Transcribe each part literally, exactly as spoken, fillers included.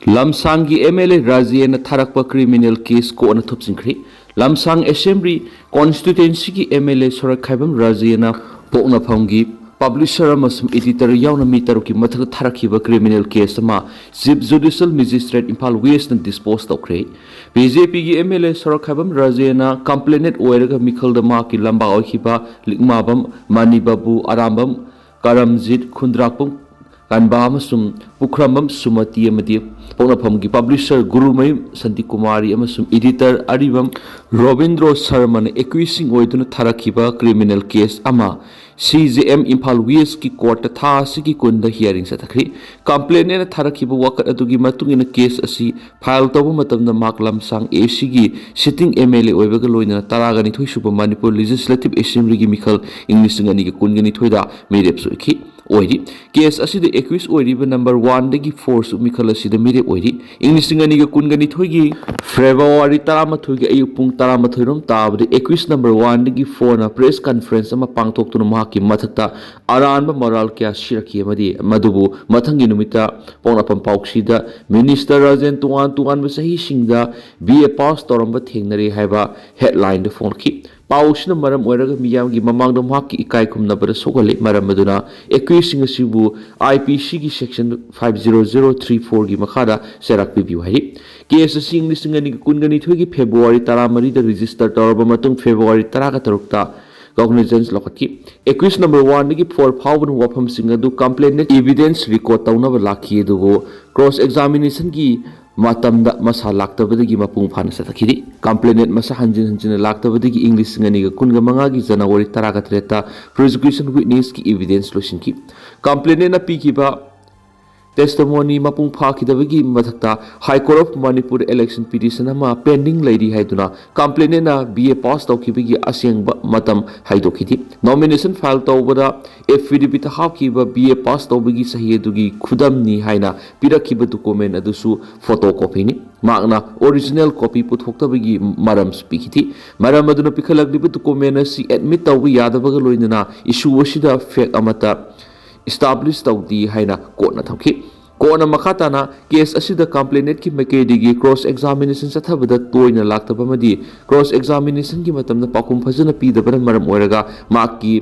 ꯂꯝꯁꯥꯡꯒꯤ M L ꯑꯦ ꯔꯥꯖꯦꯟꯅ ꯊꯥꯔꯛꯄ criminal case ꯀꯣꯔꯠꯅ ꯊꯨꯞꯆꯤꯟꯈ꯭ꯔꯦ꯫ ꯂꯝꯁꯥꯡ ꯑꯦꯁꯦꯝꯕ꯭ꯂꯤ ꯀꯣꯟꯁꯇꯤꯇ꯭ꯋꯦꯟꯁꯤꯒꯤ ꯑꯦꯝ ꯑꯦꯜ ꯑꯦ ꯁꯣꯔꯛꯈꯥꯏꯕꯝ ꯔꯥꯖꯦꯟꯅ ꯄꯣꯛꯅꯐꯝꯒꯤ ꯄꯕ꯭ꯂꯤꯁꯔ ꯑꯃꯁꯨꯡ ꯏꯗꯤꯇꯔ ꯌꯥꯎꯅ ꯃꯤ ꯇꯔꯨꯛꯀꯤ ꯃꯊꯛꯇ ꯊꯥꯔꯛꯈꯤꯕ ꯀ꯭ꯔꯤꯃꯤꯅꯦꯜ ꯀꯦꯁ ꯑꯃ ꯆꯤꯐ ꯖꯨꯗꯤꯁꯤꯌꯦꯜ ꯃꯦꯖꯤꯁꯇ꯭ꯔꯦꯠ ꯏꯝꯐꯥꯜ ꯋꯦꯁꯅ ꯗꯤꯁꯄꯣꯖ ꯇꯧꯈ꯭ꯔꯦ꯫ ꯕꯤ ꯖꯦ ꯄꯤꯒꯤ ꯑꯦꯝ ꯑꯦꯜ ꯑꯦ ꯁꯣꯔꯛꯈꯥꯏꯕꯝ ꯔꯥꯖꯦꯟꯅ ꯀꯝꯄ꯭ꯂꯦꯅꯦꯟꯠ ꯑꯣꯏꯔꯒ ꯃꯤꯈꯜꯗ ꯃꯍꯥꯛꯀꯤ ꯂꯝꯕꯥ ꯑꯣꯏꯈꯤꯕ ꯂꯤꯛꯃꯥꯕꯝ, ꯃꯅꯤꯕꯥꯕꯨ, ꯑꯔꯥꯝꯕꯝ, ꯀꯔꯝꯖꯤꯠ, ꯈꯨꯟꯗ꯭ꯔꯥꯛꯄꯝ, ꯀꯟꯕꯥ ꯑꯃꯁꯨꯡ ꯄꯨꯈ꯭ꯔꯝꯕꯝ ꯁꯨꯃꯇꯤ ꯑꯃꯗꯤ ꯄꯣꯛꯅꯐꯝꯒꯤ ꯄꯕ꯭ꯂꯤꯁꯔ ꯒꯨꯔꯨꯃꯌꯨꯝ ꯁꯥꯟꯇꯤꯀꯨꯃꯥꯔꯤ ꯑꯃꯁꯨꯡ ꯏꯗꯤꯇꯔ ꯑꯔꯤꯕꯝ ꯔꯣꯕꯤꯟꯗ꯭ꯔꯣ ꯁꯔꯃꯅ ꯑꯦꯀ꯭ꯌꯨꯖꯁꯤꯡ ꯑꯣꯏꯗꯨꯅ ꯊꯥꯔꯛꯈꯤꯕ ꯀ꯭ꯔꯤꯃꯤꯅꯦꯜ ꯀꯦꯁ ꯑꯃ ꯁꯤ ꯖꯦ ꯑꯦꯝ ꯏꯝꯐꯥꯜ ꯋꯦꯁꯀꯤ ꯀꯣꯔꯠꯇ ꯊꯥ ꯑꯁꯤꯒꯤ ꯀꯨꯟꯗ ꯍꯤꯌꯥꯔꯤꯡ ꯆꯠꯊꯈ꯭ꯔꯤ꯫ ꯀꯝꯄ꯭ꯂꯦꯅꯦꯟꯠꯅ ꯊꯥꯔꯛꯈꯤꯕ ꯋꯥꯀꯠ ꯑꯗꯨꯒꯤ ꯃꯇꯨꯡ ꯏꯟꯅ ꯀꯦꯁ ꯑꯁꯤ ꯐꯥꯏꯜ ꯇꯧꯕ ꯃꯇꯝꯗ ꯃꯍꯥꯛ ꯂꯝꯁꯥꯡ ꯑꯦ ꯁꯤꯒꯤ ꯁꯤꯇꯤꯡ ꯑꯦꯝ ꯑꯦꯜ ꯑꯦ ꯑꯣꯏꯕꯒ ꯂꯣꯏꯅꯅ ꯇꯔꯥꯒ ꯅꯤꯊꯣꯏ ꯁꯨꯕ ꯃꯅꯤꯄꯨꯔ ꯂꯦꯖꯤꯁꯂꯦꯇꯤꯚ ꯑꯦꯁꯦꯝꯕ꯭ꯂꯤꯒꯤ ꯃꯤꯈꯜ ꯏꯪ ꯂꯤꯁꯤꯡ ꯑꯅꯤꯒ ꯀꯨꯟꯒ ꯅꯤꯊꯣꯏꯗ ꯃꯤꯔꯦꯞꯁꯨ ꯑꯣꯏꯈꯤ ꯑꯣꯏꯔꯤ꯫ ꯀꯦꯁ ꯑꯁꯤꯗ ꯑꯦꯀ꯭ꯌꯨꯖ ꯑꯣꯏꯔꯤꯕ ꯅꯝꯕꯔ ꯋꯥꯟꯗꯒꯤ ꯐꯣꯔꯁꯨ ꯃꯤꯈꯜ ꯑꯁꯤꯗ ꯃꯤꯔꯦꯞ ꯑꯣꯏꯔꯤ꯫ ꯏꯪ ꯂꯤꯁꯤꯡ ꯑꯅꯤꯒ ꯀꯨꯟꯒ ꯅꯤꯊꯣꯏꯒꯤ ꯐꯦꯕ꯭ꯔꯨꯋꯥꯔꯤ ꯇꯔꯥꯃꯥꯊꯣꯏꯒꯤ ꯑꯌꯨꯛ ꯄꯨꯡ ꯇꯔꯥꯃꯥꯊꯣꯏ ꯔꯣꯝ ꯇꯥꯕꯗ ꯑꯦꯀ꯭ꯌꯨꯖ ꯅꯝꯕꯔ ꯋꯥꯟꯗꯒꯤ ꯐꯣꯔꯅ ꯄ꯭ꯔꯦꯁ ꯀꯟꯐꯔꯦꯟꯁ ꯑꯃ ꯄꯥꯡꯊꯣꯛꯇꯨꯅ ꯃꯍꯥꯛꯀꯤ ꯃꯊꯛꯇ ꯑꯔꯥꯟꯕ ꯃꯔꯥꯜ ꯀꯌꯥ ꯁꯤꯔꯛꯈꯤ ꯑꯃꯗꯤ ꯃꯗꯨꯕꯨ ꯃꯊꯪꯒꯤ ꯅꯨꯃꯤꯠꯇ ꯄꯣꯛꯅꯐꯝ ꯄꯥꯎꯁꯤꯗ ꯃꯤꯅꯤꯁꯇꯔ ꯔꯥꯖꯦꯟ ꯇꯣꯉꯥꯟ ꯇꯣꯉꯥꯟꯕ ꯆꯍꯤꯁꯤꯡꯗ ꯕꯤ ꯑꯦ ꯄꯥꯁ ꯇꯧꯔꯝꯕ ꯊꯦꯡꯅꯔꯦ ꯍꯥꯏꯕ ꯍꯦꯗꯂꯥꯏꯟꯗ ꯐꯣꯡꯂꯛꯈꯤ꯫ ꯄꯥꯎꯁꯤꯅ ꯃꯔꯝ ꯑꯣꯏꯔꯒ ꯃꯤꯌꯥꯝꯒꯤ ꯃꯃꯥꯡꯗ ꯃꯍꯥꯛꯀꯤ ꯏꯀꯥꯏ ꯈꯨꯝꯅꯕꯗ ꯁꯣꯛꯍꯜꯂꯤ꯫ ꯃꯔꯝ ꯑꯗꯨꯅ ꯑꯦꯀ꯭ꯌꯨꯖꯁꯤꯡ ꯑꯁꯤꯕꯨ ꯑꯥꯏ ꯄꯤ ꯁꯤꯒꯤ section five zero zero three ꯐꯣꯔꯒꯤ ꯃꯈꯥꯗ ꯆꯩꯔꯥꯛ ꯄꯤꯕꯤꯌꯨ ꯍꯥꯏꯔꯤ꯫ ꯀꯦꯁ ꯑꯁꯤ ꯏꯪ ꯂꯤꯁꯤꯡ ꯑꯅꯤꯒ ꯀꯨꯟꯒ ꯅꯤꯊꯣꯏꯒꯤ ꯐꯦꯕ꯭ꯔꯨꯋꯥꯔꯤ ꯇꯔꯥꯃꯔꯤꯗ ꯔꯦꯖꯤꯁꯇꯔ ꯇꯧꯔꯕ ꯃꯇꯨꯡ ꯐꯦꯕ꯭ꯔꯨꯋꯥꯔꯤ ꯇꯔꯥꯒ ꯇꯔꯨꯛꯇ ꯀꯣꯒꯅꯤꯖꯦꯟꯁ ꯂꯧꯈꯠꯈꯤ꯫ ꯑꯦꯀ꯭ꯌꯨꯖ ꯅꯝꯕꯔ ꯋꯥꯟꯗꯒꯤ ꯐꯣꯔ ꯐꯥꯎꯕꯅ ꯋꯥꯐꯝꯁꯤꯡ ꯑꯗꯨ ꯀꯝꯄ꯭ꯂꯦꯟꯅ ꯏꯚꯤꯗꯦꯟꯁ ꯔꯦꯀꯣꯔꯗ ꯇꯧꯅꯕ ꯂꯥꯛꯈꯤ, ꯑꯗꯨꯕꯨ ꯀ꯭ꯔꯣꯁ ꯑꯦꯛꯖꯥꯃꯤꯅꯦꯁꯟꯒꯤ ꯃꯇꯝꯗ ꯃꯁꯥ ꯂꯥꯛꯇꯕꯗꯒꯤ ꯃꯄꯨꯡ ꯐꯥꯅ ꯆꯠꯊꯈꯤꯗꯦ꯫ ꯀꯝꯄ꯭ꯂꯦꯅꯦꯟꯠ ꯃꯁꯥ ꯍꯟꯖꯤꯟ ꯍꯟꯖꯤꯟꯅ ꯂꯥꯛꯇꯕꯗꯒꯤ ꯏꯪ ꯂꯤꯁꯤꯡ ꯑꯅꯤꯒ ꯀꯨꯟꯒ ꯃꯉꯥꯒꯤ ꯖꯅꯋꯥꯔꯤ ꯇꯔꯥꯒ ꯇꯔꯦꯠꯇ ꯄ꯭ꯔꯣꯁꯤꯀ꯭ꯌꯨꯁꯟ ꯋꯤꯠꯅꯦꯁꯀꯤ ꯏꯚꯤꯗꯦꯟꯁ ꯂꯣꯏꯁꯤꯟꯈꯤ꯫ ꯀꯝꯄ꯭ꯂꯦꯅꯦꯟꯠꯅ ꯄꯤꯈꯤꯕ ꯇꯦꯁꯇꯃꯣꯅꯤ ꯃꯄꯨꯡ ꯐꯥꯈꯤꯗꯕꯒꯤ ꯃꯊꯛꯇ high court of Manipur election petition ꯑꯃ ꯄꯦꯟꯗꯤꯡ ꯂꯩꯔꯤ ꯍꯥꯏꯗꯨꯅ ꯀꯝꯄ꯭ꯂꯦꯅꯦꯟꯠꯅ ꯕꯤ ꯑꯦ ꯄꯥꯁ ꯇꯧꯈꯤꯕꯒꯤ ꯑꯁꯦꯡꯕ ꯃꯇꯝ ꯍꯥꯏꯗꯣꯛꯈꯤꯗꯦ꯫ ꯅꯣꯃꯤꯅꯦꯁꯟ ꯐꯥꯏꯜ ꯇꯧꯕꯗ ꯑꯦꯐꯤꯗꯦꯕꯤꯠꯇ ꯍꯥꯞꯈꯤꯕ ꯕꯤ ꯑꯦ ꯄꯥꯁ ꯇꯧꯕꯒꯤ ꯆꯍꯤ ꯑꯗꯨꯒꯤ ꯈꯨꯗꯝꯅꯤ ꯍꯥꯏꯅ ꯄꯤꯔꯛꯈꯤꯕ ꯗꯣꯀꯨꯃꯦꯟ ꯑꯗꯨꯁꯨ ꯐꯣꯇꯣ ꯀꯣꯄꯤꯅꯤ꯫ ꯃꯍꯥꯛꯅ ꯑꯣꯔꯤꯖꯤꯅꯦꯜ ꯀꯣꯄꯤ ꯄꯨꯊꯣꯛꯇꯕꯒꯤ ꯃꯔꯝꯁꯨ ꯄꯤꯈꯤꯗꯦ꯫ ꯃꯔꯝ ꯑꯗꯨꯅ ꯄꯤꯈꯠꯂꯛꯂꯤꯕ ꯗꯣꯀꯨꯃꯦꯟ ꯑꯁꯤ ꯑꯦꯗꯃꯤꯠ ꯇꯧꯕ ꯌꯥꯗꯕꯒ ꯂꯣꯏꯅꯅ ꯏꯁꯨ ꯑꯁꯤꯗ ꯐꯦꯛ ꯑꯃꯠꯇ ꯏꯁꯇꯥꯕ꯭ꯂꯤꯁ ꯇꯧꯗꯦ ꯍꯥꯏꯅ ꯀꯣꯔꯠꯅ ꯊꯝꯈꯤ꯫ ꯀꯣꯔꯠꯅ ꯃꯈꯥ ꯇꯥꯅ ꯀꯦꯁ ꯑꯁꯤꯗ ꯀꯝꯄ꯭ꯂꯦꯅꯦꯟꯠꯀꯤ ꯃꯥꯏꯀꯩꯗꯒꯤ ꯀ꯭ꯔꯣꯁ ꯑꯦꯛꯖꯥꯃꯤꯅꯦꯁꯟ ꯆꯠꯊꯕꯗ ꯇꯣꯏꯅ ꯂꯥꯛꯇꯕ ꯑꯃꯗꯤ ꯀ꯭ꯔꯣꯁ ꯑꯦꯛꯖꯥꯃꯤꯅꯦꯁꯟꯒꯤ ꯃꯇꯝꯗ ꯄꯥꯎꯈꯨꯝ ꯐꯖꯅ ꯄꯤꯗꯕꯅ ꯃꯔꯝ ꯑꯣꯏꯔꯒ ꯃꯍꯥꯛꯀꯤ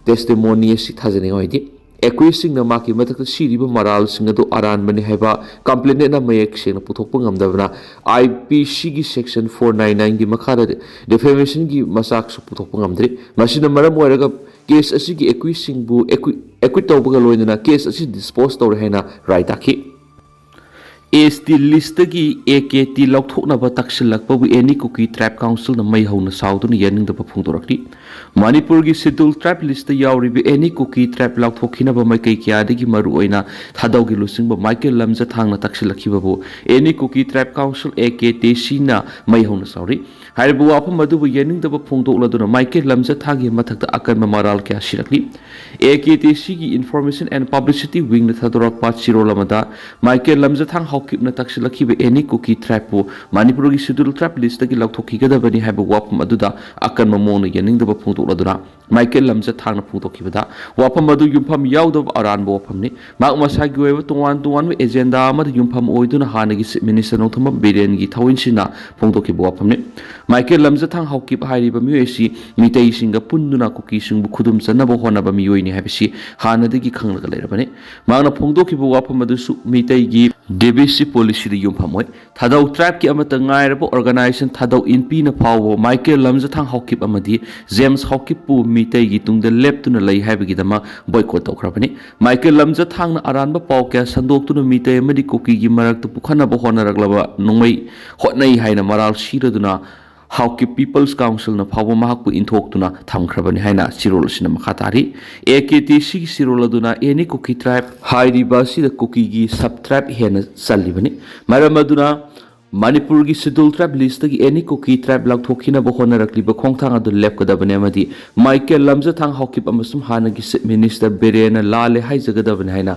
ꯇꯦꯁꯇꯤꯃꯣꯅꯤ ꯑꯁꯤ ꯊꯥꯖꯅꯤꯡꯉꯥꯏ ꯑꯣꯏꯗꯦ꯫ ꯑꯦꯀ꯭ꯌꯨꯁꯁꯤꯡꯅ ꯃꯍꯥꯛꯀꯤ ꯃꯊꯛꯇ ꯁꯤꯔꯤꯕ ꯃꯔꯥꯜꯁꯤꯡ ꯑꯗꯨ ꯑꯔꯥꯟꯕꯅꯤ ꯍꯥꯏꯕ ꯀꯝꯄ꯭ꯂꯦꯅꯦꯟꯠꯅ ꯃꯌꯦꯛ ꯁꯦꯡꯅ ꯄꯨꯊꯣꯛꯄ ꯉꯝꯗꯕꯅ ꯑꯥꯏ ꯄꯤ ꯁꯤꯒꯤ ꯁꯦꯛꯁꯟ ꯐꯣꯔ ꯅꯥꯏꯟ ꯅꯥꯏꯟꯒꯤ ꯃꯈꯥꯗ ꯗꯤꯐꯦꯃꯦꯁꯟꯒꯤ ꯃꯆꯥꯛꯁꯨ ꯄꯨꯊꯣꯛꯄ ꯉꯝꯗ꯭ꯔꯤ꯫ ꯃꯁꯤꯅ ꯃꯔꯝ ꯑꯣꯏꯔꯒ ꯀꯦꯁ ꯑꯁꯤꯒꯤ ꯑꯦꯀ꯭ꯌꯨꯁꯁꯤꯡꯕꯨ ꯑꯦꯀ꯭ꯌꯨ-, ꯑꯦꯀ꯭ꯌꯨꯠ ꯇꯧꯕꯒ ꯂꯣꯏꯅꯅ ꯀꯦꯁ ꯑꯁꯤ ꯗꯤꯁꯄꯣꯖ ꯇꯧꯔꯦ ꯍꯥꯏꯅ ꯔꯥꯏ ꯇꯥꯈꯤ꯫ ꯑꯦꯁ ꯇꯤ ꯂꯤꯁꯇꯒꯤ ꯑꯦ ꯀꯦ ꯇꯤ ꯂꯧꯊꯣꯛꯅꯕ ꯇꯛꯁꯤꯜꯂꯛꯄꯕꯨ ꯑꯦꯅꯤ ꯀꯨꯀꯤ ꯇ꯭ꯔꯥꯏꯕ ꯀꯥꯎꯟꯁꯤꯜꯅ ꯃꯩ ꯍꯧꯅ ꯁꯥꯎꯗꯨꯅ ꯌꯥꯅꯤꯡꯗꯕ ꯐꯣꯡꯗꯣꯔꯛꯂꯤ꯫ ꯃꯅꯤꯄꯨꯔꯒꯤ ꯁꯦꯗ꯭ꯌꯨꯜ ꯇ꯭ꯔꯥꯏꯕ ꯂꯤꯁꯇ ꯌꯥꯎꯔꯤꯕ ꯑꯦꯅꯤ ꯀꯨꯀꯤ ꯇ꯭ꯔꯥꯏꯕ ꯂꯧꯊꯣꯛꯈꯤꯅꯕ ꯃꯥꯏꯀꯩ ꯀꯌꯥꯗꯒꯤ ꯃꯔꯨꯑꯣꯏꯅ ꯊꯥꯗꯧꯒꯤ ꯂꯨꯆꯤꯡꯕ ꯃꯥꯏꯀꯦꯜ ꯂꯝꯖꯊꯥꯡꯅ ꯇꯛꯁꯤꯜꯂꯛꯈꯤꯕꯕꯨ ꯑꯦꯅꯤ Kuki tribe council, A K T ꯁꯤꯅ ꯃꯩ ꯍꯧꯅ ꯁꯥꯎꯔꯤ꯫ ꯍꯥꯏꯔꯤꯕ ꯋꯥꯐꯝ ꯑꯗꯨꯕꯨ ꯌꯥꯅꯤꯡꯗꯕ ꯐꯣꯡꯗꯣꯛꯂꯗꯨꯅ ꯃꯥꯏꯀꯦꯜ ꯂꯝꯖꯊꯥꯡꯒꯤ ꯃꯊꯛꯇ ꯑꯀꯟꯕ ꯃꯔꯥꯜ ꯀꯌꯥ ꯁꯤꯔꯛꯂꯤ꯫ ꯑꯦ ꯀꯦ ꯇꯤ ꯁꯤꯒꯤ ꯏꯟꯐꯣꯔꯃꯦꯁꯟ ꯑꯦꯟ ꯄꯕ꯭ꯂꯤꯁꯤꯇꯤ ꯋꯤꯡꯅ ꯊꯥꯗꯣꯔꯛꯄ ꯆꯤꯔꯣꯜ ꯑꯃꯗ ꯃꯥꯏꯀꯦꯜ ꯂꯝꯖꯊꯥꯡ ꯍꯥꯎꯀꯤꯞꯅ ꯇꯛꯁꯤꯜꯂꯛꯈꯤꯕ ꯑꯦꯅꯤ ꯀꯨꯀꯤ ꯇ꯭ꯔꯥꯏꯕꯄꯨ ꯃꯅꯤꯄꯨꯔꯒꯤ ꯁꯦꯗ꯭ꯌꯨꯜ ꯇ꯭ꯔꯥꯏꯕ ꯂꯤꯁꯇꯒꯤ ꯂꯧꯊꯣꯛꯈꯤꯒꯗꯕꯅꯤ ꯍꯥꯏꯕ ꯋꯥꯐꯝ ꯑꯗꯨꯗ ꯑꯀꯟꯕ ꯃꯑꯣꯡꯗ ꯌꯥꯅꯤꯡꯗꯕ ꯐꯣꯡꯗꯣꯛꯂꯗꯨꯅ ꯃꯥꯏꯀꯦꯜ ꯂꯝꯖꯊꯥꯡꯅ ꯐꯣꯡꯗꯣꯛꯈꯤꯕꯗ ꯋꯥꯐꯝ ꯑꯗꯨ ꯌꯨꯝꯐꯝ ꯌꯥꯎꯗꯕ ꯑꯔꯥꯟꯕ ꯋꯥꯐꯝꯅꯤ꯫ ꯃꯍꯥꯛ ꯃꯁꯥꯒꯤ ꯑꯣꯏꯕ ꯇꯣꯉꯥꯟ ꯇꯣꯉꯥꯟꯕ ꯑꯦꯖꯦꯟꯗꯥ ꯑꯃꯗ ꯌꯨꯝꯐꯝ ꯑꯣꯏꯗꯨꯅ ꯍꯥꯟꯅꯒꯤ ꯆꯤꯐ ꯃꯤꯅꯤꯁꯇꯔ ꯅꯣꯡꯊꯣꯝꯕꯝ ꯕꯤꯔꯦꯟꯒꯤ ꯊꯧꯑꯣꯏꯟꯁꯤꯟꯅ ꯐꯣꯡꯗꯣꯛꯈꯤꯕ ꯋꯥꯐꯝꯅꯤ꯫ ꯃꯥꯏꯀꯦꯜ ꯂꯝꯖꯊꯥꯡ ꯍꯥꯎꯀꯤꯞ ꯍꯥꯏꯔꯤꯕ ꯃꯤꯑꯣꯏ ꯑꯁꯤ ꯃꯤꯇꯩꯁꯤꯡꯒ ꯄꯨꯟꯗꯨꯅ ꯀꯨꯀꯤꯁꯤꯡꯕꯨ ꯈꯨꯗꯨꯝ ꯆꯟꯅꯕ ꯍꯣꯠꯅꯕ ꯃꯤꯑꯣꯏꯅꯤ ꯍꯥꯏꯕꯁꯤ ꯍꯥꯟꯅꯗꯒꯤ ꯈꯪꯂꯒ ꯂꯩꯔꯕꯅꯤ꯫ ꯃꯍꯥꯛꯅ ꯐꯣꯡꯗꯣꯛꯈꯤꯕ ꯋꯥꯐꯝ ꯑꯗꯨꯁꯨ ꯃꯤꯇꯩꯒꯤ ꯗꯤ ꯕꯤ ꯁꯤ ꯄꯣꯂꯤꯁꯤꯗ ꯌꯨꯝꯐꯝ ꯑꯣꯏ꯫ ꯊꯥꯗꯧ ꯇ꯭ꯔꯥꯏꯕꯀꯤ ꯑꯃꯠꯇ ꯉꯥꯏꯔꯕ ꯑꯣꯔꯒꯅꯥꯏꯖꯦꯁꯟ ꯊꯥꯗꯧ ꯏꯟꯄꯤꯅ ꯐꯥꯎꯕ ꯃꯥꯏꯀꯦꯜ ꯂꯝꯖꯊꯥꯡ ꯍꯥꯎꯀꯤꯞ ꯑꯃꯗꯤ ꯖꯦꯝꯁ ꯍꯥꯎꯀꯤꯞꯄꯨ ꯃꯤꯇꯩꯒꯤ ꯇꯨꯡꯗ ꯂꯦꯞꯇꯨꯅ ꯂꯩ ꯍꯥꯏꯕꯒꯤꯗꯃꯛ ꯕꯣꯏꯀꯣꯠ ꯇꯧꯈ꯭ꯔꯕꯅꯤ꯫ ꯃꯥꯏꯀꯦꯜ ꯂꯝꯖꯊꯥꯡꯅ ꯑꯔꯥꯟꯕ ꯄꯥꯎ ꯀꯌꯥ ꯁꯟꯗꯣꯛꯇꯨꯅ ꯃꯤꯇꯩ ꯑꯃꯗꯤ ꯀꯨꯀꯤꯒꯤ ꯃꯔꯛꯇ ꯄꯨꯈꯠꯅꯕ ꯍꯣꯠꯅꯔꯛꯂꯕ ꯅꯣꯡꯃꯩ ꯍꯣꯠꯅꯩ ꯍꯥꯏꯅ ꯃꯔꯥꯜ ꯁꯤꯔꯗꯨꯅ ꯍꯥꯎꯀꯤꯞ ꯄꯤꯄꯜꯁ ꯀꯥꯎꯟꯁꯤꯜꯅ ꯐꯥꯎꯕ ꯃꯍꯥꯛꯄꯨ ꯏꯟꯊꯣꯛꯇꯨꯅ ꯊꯝꯈ꯭ꯔꯕꯅꯤ ꯍꯥꯏꯅ ꯆꯤꯔꯣꯜ ꯑꯁꯤꯅ ꯃꯈꯥ ꯇꯥꯔꯤ꯫ ꯑꯦ ꯀꯦ ꯇꯤ ꯁꯤꯒꯤ ꯆꯤꯔꯣꯜ ꯑꯗꯨꯅ ꯑꯦꯅꯤ ꯀꯨꯀꯤ ꯇ꯭ꯔꯥꯏꯕ ꯍꯥꯏꯔꯤꯕ ꯑꯁꯤꯗ ꯀꯨꯀꯤꯒꯤ ꯁꯕ ꯇ꯭ꯔꯥꯏꯕ ꯍꯦꯟꯅ ꯆꯜꯂꯤꯕꯅꯤ꯫ ꯃꯔꯝ ꯑꯗꯨꯅ ꯃꯅꯤꯄꯨꯔꯒꯤ ꯁꯦꯗ꯭ꯌꯨꯜ ꯇ꯭ꯔꯥꯏꯕ ꯂꯤꯁꯇꯒꯤ ꯑꯦꯅꯤ ꯀꯨꯀꯤ ꯇ꯭ꯔꯥꯏꯕ ꯂꯧꯊꯣꯛꯈꯤꯅꯕ ꯍꯣꯠꯅꯔꯛꯂꯤꯕ ꯈꯣꯡꯊꯥꯡ ꯑꯗꯨ ꯂꯦꯞꯀꯗꯕꯅꯤ ꯑꯃꯗꯤ ꯃꯥꯏꯀꯦꯜ ꯂꯝꯖꯊꯥꯡ ꯍꯥꯎꯀꯤꯞ ꯑꯃꯁꯨꯡ ꯍꯥꯟꯅꯒꯤ ꯆꯤꯐ ꯃꯤꯅꯤꯁꯇꯔ ꯕꯤꯔꯦꯟꯅ ꯂꯥꯜꯂꯦ ꯍꯥꯏꯖꯒꯗꯕꯅꯤ ꯍꯥꯏꯅ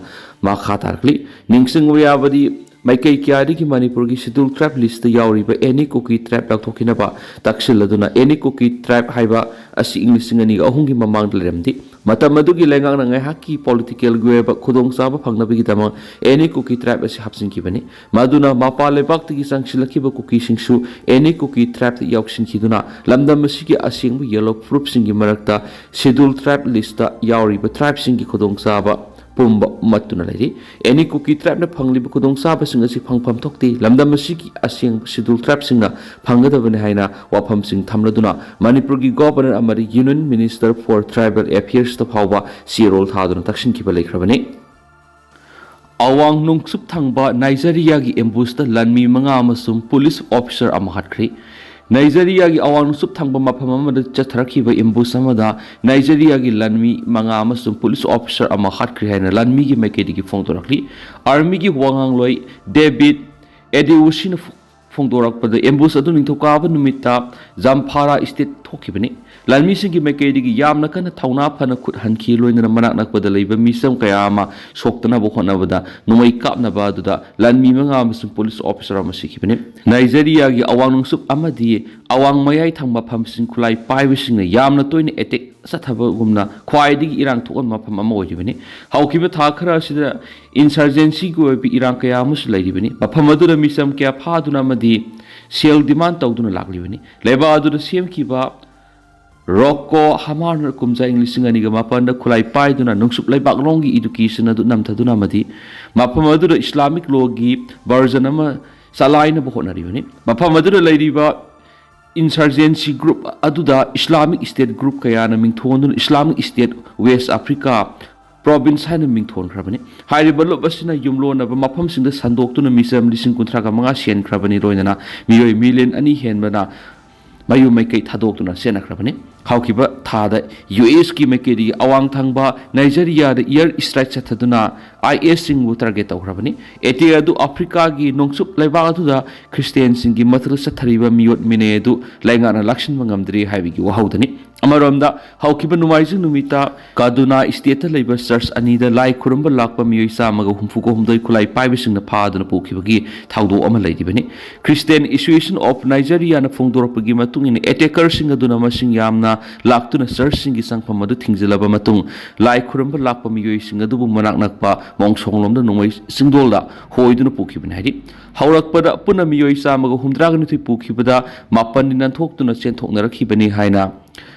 ꯃꯈꯥ ꯇꯥꯔꯛꯂꯤ꯫ ꯅꯤꯡꯁꯤꯡꯕ ꯌꯥꯕꯗꯤ ꯃꯥꯏꯀꯩ ꯀꯌꯥꯗꯒꯤ ꯃꯅꯤꯄꯨꯔꯒꯤ ꯁꯦꯗ꯭ꯌꯨꯜ ꯇ꯭ꯔꯥꯏꯕ ꯂꯤꯁꯇ ꯌꯥꯎꯔꯤꯕ ꯑꯦꯅꯤ ꯀꯨꯀꯤ ꯇ꯭ꯔꯥꯏꯕ ꯂꯧꯊꯣꯛꯈꯤꯅꯕ ꯇꯛꯁꯤꯜꯂꯗꯨꯅ ꯑꯦꯅꯤ ꯀꯨꯀꯤ ꯇ꯭ꯔꯥꯏꯕ ꯍꯥꯏꯕ ꯑꯁꯤ ꯏꯪ ꯂꯤꯁꯤꯡ ꯑꯅꯤꯒ ꯑꯍꯨꯝꯒꯤ ꯃꯃꯥꯡꯗ ꯂꯩꯔꯝꯗꯦ꯫ ꯃꯇꯝ ꯑꯗꯨꯒꯤ ꯂꯩꯉꯥꯛꯅ ꯉꯥꯏꯍꯥꯛꯀꯤ ꯄꯣꯂꯤꯇꯤꯀꯦꯜꯒꯤ ꯑꯣꯏꯕ ꯈꯨꯗꯣꯡꯆꯥꯕ ꯐꯪꯅꯕꯒꯤꯗꯃꯛ ꯑꯦꯅꯤ ꯀꯨꯀꯤ ꯇ꯭ꯔꯥꯏꯕ ꯑꯁꯤ ꯍꯥꯞꯆꯤꯟꯈꯤꯕꯅꯤ꯫ ꯃꯗꯨꯅ ꯃꯄꯥꯟ ꯂꯩꯕꯥꯛꯇꯒꯤ ꯆꯪꯁꯤꯜꯂꯛꯈꯤꯕ ꯀꯨꯀꯤꯁꯤꯡꯁꯨ ꯑꯦꯅꯤ ꯀꯨꯀꯤ ꯇ꯭ꯔꯥꯏꯕꯇ ꯌꯥꯎꯁꯤꯟꯈꯤꯗꯨꯅ ꯂꯝꯗꯝ ꯑꯁꯤꯒꯤ ꯑꯁꯦꯡꯕ ꯌꯦꯂꯣ ꯄ꯭ꯔꯨꯐꯁꯤꯡꯒꯤ ꯃꯔꯛꯇ ꯁꯦꯗ꯭ꯌꯨꯜ ꯇ꯭ꯔꯥꯏꯕ ꯂꯤꯁꯇ ꯌꯥꯎꯔꯤꯕ ꯇ꯭ꯔꯥꯏꯕꯁꯤꯡꯒꯤ ꯈꯨꯗꯣꯡꯆꯥꯕ ꯄꯨꯝꯕ ꯃꯠꯇꯨꯅ ꯂꯩꯔꯤ꯫ ꯑꯦꯅꯤ ꯀꯨꯀꯤ ꯇ꯭ꯔꯥꯏꯕꯅ ꯐꯪꯂꯤꯕ ꯈꯨꯗꯣꯡꯆꯥꯕꯁꯤꯡ ꯑꯁꯤ ꯐꯪꯐꯝ ꯊꯣꯛꯇꯦ꯫ ꯂꯝꯗꯝ ꯑꯁꯤꯒꯤ ꯑꯁꯦꯡꯕ ꯁꯦꯗ꯭ꯌꯨꯜ ꯇ꯭ꯔꯥꯏꯕꯁꯤꯡꯅ ꯐꯪꯒꯗꯕꯅꯤ ꯍꯥꯏꯅ ꯋꯥꯐꯝꯁꯤꯡ ꯊꯝꯂꯗꯨꯅ ꯃꯅꯤꯄꯨꯔꯒꯤ ꯒꯣꯚꯔꯅꯔ ꯑꯃꯗꯤ ꯌꯨꯅꯤꯌꯟ ꯃꯤꯅꯤꯁꯇꯔ ꯐꯣꯔ ꯇ꯭ꯔꯥꯏꯕꯦꯜ ꯑꯦꯐꯤꯌꯔꯁꯇ ꯐꯥꯎꯕ ꯆꯦꯔꯣꯜ ꯊꯥꯗꯨꯅ ꯇꯛꯁꯤꯟꯈꯤꯕ ꯂꯩꯈ꯭ꯔꯕꯅꯤ꯫ ꯑꯋꯥꯡ ꯅꯣꯡꯆꯨꯞ ꯊꯪꯕ ꯅꯥꯏꯖꯔꯤꯌꯥꯒꯤ ꯑꯦꯝꯕꯨꯁꯇ ꯂꯥꯟꯃꯤ ꯃꯉꯥ ꯑꯃꯁꯨꯡ ꯄꯨꯂꯤꯁ ꯑꯣꯐꯤꯁꯔ ꯑꯃ ꯍꯥꯠꯈ꯭ꯔꯦ꯫ ꯅꯥꯏꯖꯔꯤꯌꯥꯒꯤ ꯑꯋꯥꯡ ꯅꯣꯡꯆꯨꯞ ꯊꯪꯕ ꯃꯐꯝ ꯑꯃꯗ ꯆꯠꯊꯔꯛꯈꯤꯕ ꯑꯦꯝꯕꯨꯁ ꯑꯃꯗ ꯅꯥꯏꯖꯔꯤꯌꯥꯒꯤ ꯂꯥꯟꯃꯤ ꯃꯉꯥ ꯑꯃꯁꯨꯡ ꯄꯨꯂꯤꯁ ꯑꯣꯐꯤꯁꯔ ꯑꯃ ꯍꯥꯠꯈ꯭ꯔꯦ ꯍꯥꯏꯅ ꯂꯥꯟꯃꯤꯒꯤ ꯃꯥꯏꯀꯩꯗꯒꯤ ꯐꯣꯡꯗꯣꯔꯛꯂꯤ꯫ ꯑꯥꯔꯃꯤꯒꯤ ꯋꯥꯉꯥꯡꯂꯣꯏ ꯗꯦꯕꯤꯠ ꯑꯦꯗꯤꯎꯁꯤꯅ ꯐꯣꯡꯗꯣꯔꯛꯄꯗ ꯑꯦꯝꯕꯨꯁ ꯑꯗꯨ ꯅꯤꯡꯊꯧꯀꯥꯕ ꯅꯨꯃꯤꯠꯇ ꯖꯝꯐꯥꯔꯥ ꯁ꯭ꯇꯦꯠ ꯊꯣꯛꯈꯤꯕꯅꯤ꯫ ꯂꯥꯟꯃꯤꯁꯤꯡꯒꯤ ꯃꯥꯏꯀꯩꯗꯒꯤ ꯌꯥꯝꯅ ꯀꯟꯅ ꯊꯧꯅꯥ ꯐꯅ ꯈꯨꯠ ꯍꯟꯈꯤ, ꯂꯣꯏꯅꯅ ꯃꯅꯥꯛ ꯅꯛꯄꯗ ꯂꯩꯕ ꯃꯤꯆꯝ ꯀꯌꯥ ꯑꯃ ꯁꯣꯛꯇꯅꯕ ꯍꯣꯠꯅꯕꯗ ꯅꯣꯡꯃꯩ ꯀꯥꯞꯅꯕ ꯑꯗꯨꯗ ꯂꯥꯟꯃꯤ ꯃꯉꯥ ꯑꯃꯁꯨꯡ ꯄꯨꯂꯤꯁ ꯑꯣꯐꯤꯁꯔ ꯑꯃ ꯁꯤꯈꯤꯕꯅꯤ꯫ ꯅꯥꯏꯖꯔꯤꯌꯥꯒꯤ ꯑꯋꯥꯡ ꯅꯣꯡꯆꯨꯞ ꯑꯃꯗꯤ ꯑꯋꯥꯡ ꯃꯌꯥꯏ ꯊꯪꯕ ꯃꯐꯝꯁꯤꯡ ꯈꯨꯠꯂꯥꯏ ꯄꯥꯏꯕꯁꯤꯡꯅ ꯌꯥꯝꯅ ꯇꯣꯏꯅ ꯑꯦꯇꯦꯛ ꯆꯠꯊꯕꯒꯨꯝꯅ ꯈ꯭ꯋꯥꯏꯗꯒꯤ ꯏꯔꯥꯡ ꯊꯣꯛꯍꯟꯕ ꯃꯐꯝ ꯑꯃ ꯑꯣꯏꯔꯤꯕꯅꯤ꯫ ꯍꯧꯈꯤꯕ ꯊꯥ ꯈꯔ ꯑꯁꯤꯗ ꯏꯟꯁꯔꯖꯦꯟꯁꯤꯒꯤ ꯑꯣꯏꯕ ꯏꯔꯥꯡ ꯀꯌꯥ ꯑꯃꯁꯨ ꯂꯩꯔꯤꯕꯅꯤ꯫ ꯃꯐꯝ ꯑꯗꯨꯗ ꯃꯤꯆꯝ ꯀꯌꯥ ꯐꯥꯗꯨꯅ ꯑꯃꯗꯤ ꯁꯦꯜ ꯗꯤꯃꯥꯟ ꯇꯧꯗꯨꯅ ꯂꯥꯛꯂꯤꯕꯅꯤ꯫ ꯂꯩꯕꯥꯛ ꯑꯗꯨꯗ ꯁꯦꯝꯈꯤꯕ ꯔꯣꯀꯣ ꯍꯃꯥꯔꯅ ꯀꯨꯝꯖꯥ ꯏꯪ ꯂꯤꯁꯤꯡ ꯑꯅꯤꯒ ꯃꯥꯄꯟꯗ ꯈꯨꯠꯂꯥꯏ ꯄꯥꯏꯗꯨꯅ ꯅꯣꯡꯆꯨꯞ ꯂꯩꯕꯥꯛꯂꯣꯝꯒꯤ ꯏꯗꯨꯀꯦꯁꯟ ꯑꯗꯨ ꯅꯝꯊꯗꯨꯅ ꯑꯃꯗꯤ ꯃꯐꯝ ꯑꯗꯨꯗ ꯏꯁꯂꯥꯃꯤꯛ ꯂꯣꯒꯤ ꯚꯔꯖꯟ ꯑꯃ ꯆꯂꯥꯏꯅꯕ ꯍꯣꯠꯅꯔꯤꯕꯅꯤ꯫ ꯃꯐꯝ ꯑꯗꯨꯗ ꯂꯩꯔꯤꯕ ꯏꯟꯁꯔꯖꯦꯟꯁꯤ ꯒ꯭ꯔꯨꯞ ꯑꯗꯨꯗ ꯏꯁꯂꯥꯃꯤꯛ ꯁ꯭ꯇꯦꯠ ꯒ꯭ꯔꯨꯞ ꯀꯌꯥꯅ ꯃꯤꯡꯊꯣꯟꯗꯨꯅ Islamic state west Africa province ꯍꯥꯏꯅ ꯃꯤꯡꯊꯣꯟꯈ꯭ꯔꯕꯅꯤ꯫ ꯍꯥꯏꯔꯤꯕ ꯂꯨꯞ ꯑꯁꯤꯅ ꯌꯨꯝꯂꯣꯟꯅꯕ ꯃꯐꯝꯁꯤꯡꯗ ꯁꯟꯗꯣꯛꯇꯨꯅ ꯃꯤꯆꯝ ꯂꯤꯁꯤꯡ ꯀꯨꯟꯊ꯭ꯔꯥꯒ ꯃꯉꯥ ꯁꯤꯍꯟꯈ꯭ꯔꯕꯅꯤ, ꯂꯣꯏꯅꯅ ꯃꯤꯑꯣꯏ ꯃꯤꯂꯤꯌꯟ ꯑꯅꯤ ꯍꯦꯟꯕꯅ ꯃꯌꯨꯝ ꯃꯩꯀꯩ ꯊꯥꯗꯣꯛꯇꯨꯅ ꯆꯦꯟꯅꯈ꯭ꯔꯕꯅꯤ꯫ ꯍꯧꯈꯤꯕ ꯊꯥꯗ ꯌꯨ ꯑꯦꯁꯀꯤ ꯃꯥꯏꯀꯩꯗꯒꯤ ꯑꯋꯥꯡ ꯊꯪꯕ ꯅꯥꯏꯖꯔꯤꯌꯥꯗ ꯏꯌꯔ ꯁ꯭ꯇ꯭ꯔꯥꯏꯛ ꯆꯠꯊꯗꯨꯅ ꯑꯥꯏ ꯑꯦꯁꯁꯤꯡꯕꯨ ꯇꯥꯔꯒꯦꯠ ꯇꯧꯈ꯭ꯔꯕꯅꯤ꯫ ꯑꯦꯇꯦꯛ ꯑꯗꯨ ꯑꯐ꯭ꯔꯤꯀꯥꯒꯤ ꯅꯣꯡꯆꯨꯞ ꯂꯩꯕꯥꯛ ꯑꯗꯨꯗ ꯈ꯭ꯔꯤꯁꯇꯤꯌꯥꯟꯁꯤꯡꯒꯤ ꯃꯊꯛꯇ ꯆꯠꯊꯔꯤꯕ ꯃꯤꯑꯣꯠ ꯃꯤꯅꯩ ꯑꯗꯨ ꯂꯩꯉꯥꯛꯅ ꯂꯥꯛꯁꯤꯟꯕ ꯉꯝꯗ꯭ꯔꯤ ꯍꯥꯏꯕꯒꯤ ꯋꯥꯍꯧꯗꯅꯤ꯫ ꯑꯃꯔꯣꯝꯗ, ꯍꯧꯈꯤꯕ ꯅꯣꯡꯃꯥꯏꯖꯤꯡ ꯅꯨꯃꯤꯠꯇ ꯀꯥꯗꯨꯅꯥ ꯁ꯭ꯇꯦꯠꯇ ꯂꯩꯕ ꯆꯔꯆ ꯑꯅꯤꯗ ꯂꯥꯏ ꯈꯨꯔꯨꯝꯕ ꯂꯥꯛꯄ ꯃꯤꯑꯣꯏ ꯆꯥꯝꯃꯒ ꯍꯨꯝꯐꯨꯒ ꯍꯨꯝꯗꯣꯏ ꯈꯨꯠꯂꯥꯏ ꯄꯥꯏꯕꯁꯤꯡꯅ ꯐꯥꯗꯨꯅ ꯄꯨꯈꯤꯕꯒꯤ ꯊꯧꯗꯣꯛ ꯑꯃ ꯂꯩꯔꯤꯕꯅꯤ꯫ Christian Association of Nigeria ꯅ ꯐꯣꯡꯗꯣꯔꯛꯄꯒꯤ ꯃꯇꯨꯡ ꯏꯟꯅ, ꯑꯦꯇꯦꯀꯔꯁꯤꯡ ꯑꯗꯨꯅ ꯃꯁꯤꯡ ꯌꯥꯝꯅ ꯂꯥꯛꯇꯨꯅ ꯆꯔꯆꯁꯤꯡꯒꯤ ꯆꯪꯐꯝ ꯑꯗꯨ ꯊꯤꯡꯖꯤꯜꯂꯕ ꯃꯇꯨꯡ, ꯂꯥꯏ ꯈꯨꯔꯨꯝꯕ ꯂꯥꯛꯄ ꯃꯤꯑꯣꯏꯁꯤꯡ ꯑꯗꯨꯕꯨ ꯃꯅꯥꯛ ꯅꯛꯄ ꯃꯣꯡꯁꯣꯡꯂꯣꯝꯗ ꯅꯣꯡꯃꯩ ꯆꯤꯡꯗꯣꯜꯗ ꯍꯣꯏꯗꯨꯅ ꯄꯨꯈꯤꯕꯅꯤ ꯍꯥꯏꯔꯤ꯫ ꯍꯧꯔꯛꯄꯗ ꯄꯨꯟꯅ ꯃꯤꯑꯣꯏ ꯆꯥꯝꯃꯒ ꯍꯨꯝꯗ꯭ꯔꯥꯒ ꯅꯤꯊꯣꯏ ꯄꯨꯈꯤꯕꯗ ꯃꯥꯄꯟꯗꯤ ꯅꯥꯟꯊꯣꯛꯇꯨꯅ ꯆꯦꯟꯊꯣꯛꯅꯔꯛꯈꯤꯕꯅꯤ ꯍꯥꯏꯅ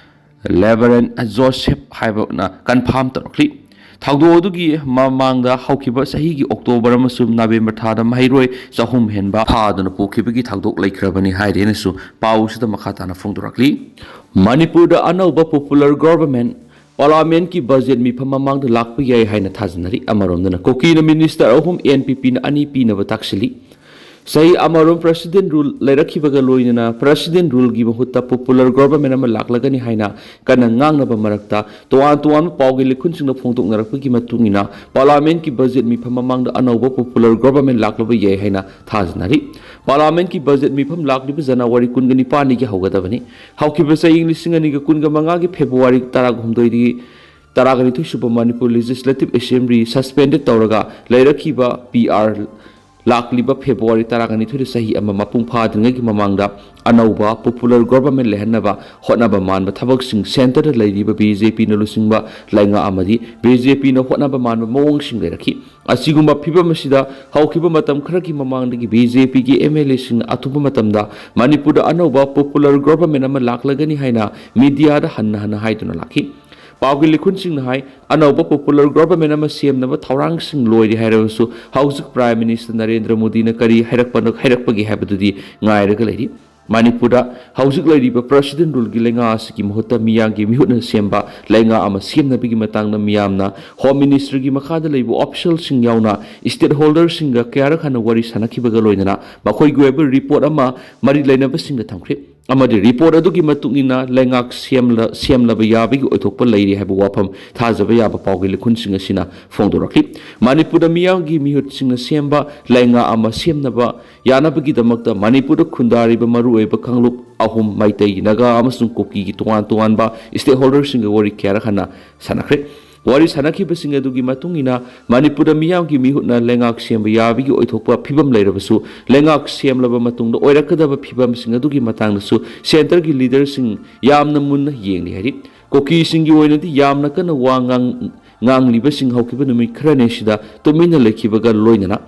ꯔꯦꯚꯔꯦꯟ ꯖꯣꯁꯦꯐ ꯍꯥꯏꯕꯅ ꯀꯟꯐꯥꯝ ꯇꯧꯔꯛꯂꯤ꯫ ꯊꯧꯗꯣꯛ ꯑꯗꯨꯒꯤ ꯃꯃꯥꯡꯗ ꯍꯧꯈꯤꯕ ꯆꯍꯤꯒꯤ ꯑꯣꯛꯇꯣꯕꯔ ꯑꯃꯁꯨꯡ ꯅꯕꯦꯝꯕꯔ ꯊꯥꯗ ꯃꯍꯩꯔꯣꯏ ꯆꯍꯨꯝ ꯍꯦꯟꯕ ꯐꯥꯗꯨꯅ ꯄꯨꯈꯤꯕꯒꯤ ꯊꯧꯗꯣꯛ ꯂꯩꯈ꯭ꯔꯕꯅꯤ ꯍꯥꯏꯔꯦꯅꯁꯨ ꯄꯥꯎꯁꯤꯗ ꯃꯈꯥ ꯇꯥꯅ ꯐꯣꯡꯗꯣꯔꯛꯂꯤ꯫ ꯃꯅꯤꯄꯨꯔꯗ ꯑꯅꯧꯕ popular government, ꯄꯥꯔꯂꯤꯌꯥꯃꯦꯟꯠꯀꯤ ꯕꯖꯦꯠ ꯃꯤꯐꯝ ꯃꯃꯥꯡꯗ ꯂꯥꯛꯄ ꯌꯥꯏ ꯍꯥꯏꯅ ꯊꯥꯖꯅꯔꯤ꯫ ꯑꯃꯔꯣꯝꯗꯅ ꯀꯨꯀꯤꯅ ꯃꯤꯅꯤꯁꯇꯔ ꯑꯍꯨꯝ, ꯑꯦꯟ ꯄꯤ ꯄꯤꯅ ꯑꯅꯤ ꯄꯤꯅꯕ ꯇꯥꯛꯁꯤꯜꯂꯤ꯫ ꯆꯍꯤ ꯑꯃꯔꯣꯝ president rule ꯂꯩꯔꯛꯈꯤꯕꯒ ꯂꯣꯏꯅꯅ president ruleꯒꯤ ꯃꯍꯨꯠꯇ popular government ꯑꯃ ꯂꯥꯛꯂꯒꯅꯤ ꯍꯥꯏꯅ ꯀꯟꯅ ꯉꯥꯡꯅꯕ ꯃꯔꯛꯇ, ꯇꯣꯉꯥꯟ ꯇꯣꯉꯥꯟꯕ ꯄꯥꯎꯒꯤ ꯂꯤꯈꯨꯟꯁꯤꯡꯅ ꯐꯣꯡꯗꯣꯛꯅꯔꯛꯄꯒꯤ ꯃꯇꯨꯡ ꯏꯟꯅ, ꯄꯥꯔꯂꯤꯌꯥꯃꯦꯟꯠꯀꯤ ꯕꯖꯦꯠ ꯃꯤꯐꯝ ꯃꯃꯥꯡꯗ ꯑꯅꯧꯕ popular government ꯂꯥꯛꯂꯕ ꯌꯥꯏ ꯍꯥꯏꯅ ꯊꯥꯖꯅꯔꯤ꯫ ꯄꯥꯔꯂꯤꯌꯥꯃꯦꯟꯠꯀꯤ ꯕꯖꯦꯠ ꯃꯤꯐꯝ ꯂꯥꯛꯂꯤꯕ ꯖꯅꯋꯥꯔꯤ ꯀꯨꯟꯒ ꯅꯤꯄꯥꯟꯗꯒꯤ ꯍꯧꯒꯗꯕꯅꯤ꯫ ꯍꯧꯈꯤꯕ ꯆꯍꯤ ꯂꯤꯁꯤꯡ ꯑꯅꯤꯒ ꯀꯨꯟꯒ ꯃꯉꯥꯒꯤ ꯐꯦꯕ꯭ꯔꯨꯋꯥꯔꯤ ꯇꯔꯥꯍꯨꯝꯗꯣꯏꯗꯒꯤ ꯇꯔꯥꯅꯤꯊꯣꯏ ꯁꯨꯕ ꯃꯅꯤꯄꯨꯔ Legislative Assembly suspended ꯇꯧꯔꯒ ꯂꯩꯔꯛꯈꯤꯕ ꯄꯤ ꯑꯥꯔ ꯂꯥꯛꯂꯤꯕ ꯐꯦꯕ꯭ꯔꯨꯋꯥꯔꯤ ꯇꯔꯥꯅꯤꯊꯣꯏꯗ ꯆꯍꯤ ꯑꯃ ꯃꯄꯨꯡ ꯐꯥꯗ꯭ꯔꯤꯉꯩꯒꯤ ꯃꯃꯥꯡꯗ ꯑꯅꯧꯕ popular government ꯂꯩꯍꯟꯅꯕ ꯍꯣꯠꯅꯕ ꯃꯥꯟꯕ ꯊꯕꯛꯁꯤꯡ centreꯗ ꯂꯩꯔꯤꯕ ꯕꯤ ꯖꯦ ꯄꯤꯅ ꯂꯨꯆꯤꯡꯕ ꯂꯩꯉꯥꯛ ꯑꯃꯗꯤ ꯕꯤ ꯖꯦ ꯄꯤꯅ ꯍꯣꯠꯅꯕ ꯃꯥꯟꯕ ꯃꯑꯣꯡꯁꯤꯡ ꯂꯩꯔꯛꯈꯤ꯫ ꯑꯁꯤꯒꯨꯝꯕ ꯐꯤꯚꯝ ꯑꯁꯤꯗ ꯍꯧꯈꯤꯕ ꯃꯇꯝ ꯈꯔꯒꯤ ꯃꯃꯥꯡꯗꯒꯤ ꯕꯤ ꯖꯦ ꯄꯤꯒꯤ ꯑꯦꯝ ꯑꯦꯜ ꯑꯦꯁꯤꯡꯅ ꯑꯊꯨꯕ ꯃꯇꯝꯗ ꯃꯅꯤꯄꯨꯔꯗ ꯑꯅꯧꯕ popular government ꯑꯃ ꯂꯥꯛꯂꯒꯅꯤ ꯍꯥꯏꯅ mediaꯗ ꯍꯟꯅ ꯍꯟꯅ ꯍꯥꯏꯗꯨꯅ ꯂꯥꯛꯈꯤ꯫ ꯄꯥꯎꯒꯤ ꯂꯤꯈꯨꯟꯁꯤꯡꯅ ꯍꯥꯏ, ꯑꯅꯧꯕ popular government ꯑꯃ ꯁꯦꯝꯅꯕ ꯊꯧꯔꯥꯡꯁꯤꯡ ꯂꯣꯏꯔꯦ ꯍꯥꯏꯔꯕꯁꯨ, ꯍꯧꯖꯤꯛ Prime Minister ꯅꯔꯦꯟꯗ꯭ꯔ ꯃꯣꯗꯤꯅ ꯀꯔꯤ ꯍꯥꯏꯔꯛꯄꯅꯣ, ꯍꯥꯏꯔꯛꯄꯒꯦ ꯍꯥꯏꯕꯗꯨꯗꯤ ꯉꯥꯏꯔꯒ ꯂꯩꯔꯤ꯫ ꯃꯅꯤꯄꯨꯔꯗ ꯍꯧꯖꯤꯛ ꯂꯩꯔꯤꯕ president ruleꯒꯤ ꯂꯩꯉꯥꯛ ꯑꯁꯤꯒꯤ ꯃꯍꯨꯠꯇ ꯃꯤꯌꯥꯝꯒꯤ ꯃꯤꯍꯨꯠꯅ ꯁꯦꯝꯕ ꯂꯩꯉꯥꯛ ꯑꯃ ꯁꯦꯝꯅꯕꯒꯤ ꯃꯇꯥꯡꯗ ꯃꯤꯌꯥꯝꯅ Home Ministryꯒꯤ ꯃꯈꯥꯗ ꯂꯩꯕ officialꯁꯤꯡ ꯌꯥꯎꯅ stakeholderꯁꯤꯡꯒ ꯀꯌꯥꯔꯛ ꯍꯟꯅ ꯋꯥꯔꯤ ꯁꯥꯟꯅꯈꯤꯕꯒ ꯂꯣꯏꯅꯅ ꯃꯈꯣꯏꯒꯤ ꯑꯣꯏꯕ report ꯑꯃ ꯃꯔꯤ ꯂꯩꯅꯕꯁꯤꯡꯗ ꯊꯝꯈ꯭ꯔꯦ꯫ ꯑꯃꯗꯤ ꯔꯤꯄꯣꯔꯠ ꯑꯗꯨꯒꯤ ꯃꯇꯨꯡ ꯏꯟꯅ ꯂꯩꯉꯥꯛ ꯁꯦꯝꯂ-, ꯁꯦꯝꯂꯕ ꯌꯥꯕꯒꯤ ꯑꯣꯏꯊꯣꯛꯄ ꯂꯩꯔꯤ ꯍꯥꯏꯕ ꯋꯥꯐꯝ ꯊꯥꯖꯕ ꯌꯥꯕ ꯄꯥꯎꯒꯤ ꯂꯤꯈꯨꯟꯁꯤꯡ ꯑꯁꯤꯅ ꯐꯣꯡꯗꯣꯔꯛꯂꯤ꯫ ꯃꯅꯤꯄꯨꯔꯗ ꯃꯤꯌꯥꯝꯒꯤ ꯃꯤꯍꯨꯠꯁꯤꯡꯅ ꯁꯦꯝꯕ ꯂꯩꯉꯥꯛ ꯑꯃ ꯁꯦꯝꯅꯕ ꯌꯥꯅꯕꯒꯤꯗꯃꯛꯇ ꯃꯅꯤꯄꯨꯔꯗ ꯈꯨꯟꯗꯥꯔꯤꯕ ꯃꯔꯨꯑꯣꯏꯕ ꯀꯥꯡꯂꯨꯞ ꯑꯍꯨꯝ, ꯃꯩꯇꯩ, ꯅꯥꯒꯥ ꯑꯃꯁꯨꯡ ꯀꯨꯀꯤꯒꯤ ꯇꯣꯉꯥꯟ ꯇꯣꯉꯥꯟꯕ stakeholderꯁꯤꯡꯒ ꯋꯥꯔꯤ ꯀꯌꯥꯔꯛ ꯍꯟꯅ ꯁꯥꯟꯅꯈ꯭ꯔꯦ꯫ ꯋꯥꯔꯤ ꯁꯥꯟꯅꯈꯤꯕꯁꯤꯡ ꯑꯗꯨꯒꯤ ꯃꯇꯨꯡ ꯏꯟꯅ ꯃꯅꯤꯄꯨꯔꯗ ꯃꯤꯌꯥꯝꯒꯤ ꯃꯤꯍꯨꯠꯅ ꯂꯩꯉꯥꯛ ꯁꯦꯝꯕ ꯌꯥꯕꯒꯤ ꯑꯣꯏꯊꯣꯛꯄ ꯐꯤꯕꯝ ꯂꯩꯔꯕꯁꯨ, ꯂꯩꯉꯥꯛ ꯁꯦꯝꯂꯕ ꯃꯇꯨꯡꯗ ꯑꯣꯏꯔꯛꯀꯗꯕ ꯐꯤꯕꯝꯁꯤꯡ ꯑꯗꯨꯒꯤ ꯃꯇꯥꯡꯗꯁꯨ centreꯒꯤ leaderꯁꯤꯡ ꯌꯥꯝꯅ ꯃꯨꯟꯅ ꯌꯦꯡꯂꯤ ꯍꯥꯏꯔꯤ꯫ ꯀꯨꯀꯤꯁꯤꯡꯒꯤ ꯑꯣꯏꯅꯗꯤ ꯌꯥꯝꯅ ꯀꯟꯅ ꯋꯥ ꯉꯥꯡ-, ꯉꯥꯡꯂꯤꯕꯁꯤꯡ ꯍꯧꯈꯤꯕ ꯅꯨꯃꯤꯠ ꯈꯔꯅꯤ ꯑꯁꯤꯗ ꯇꯨꯃꯤꯟꯅ ꯂꯩꯈꯤꯕꯒ ꯂꯣꯏꯅꯅ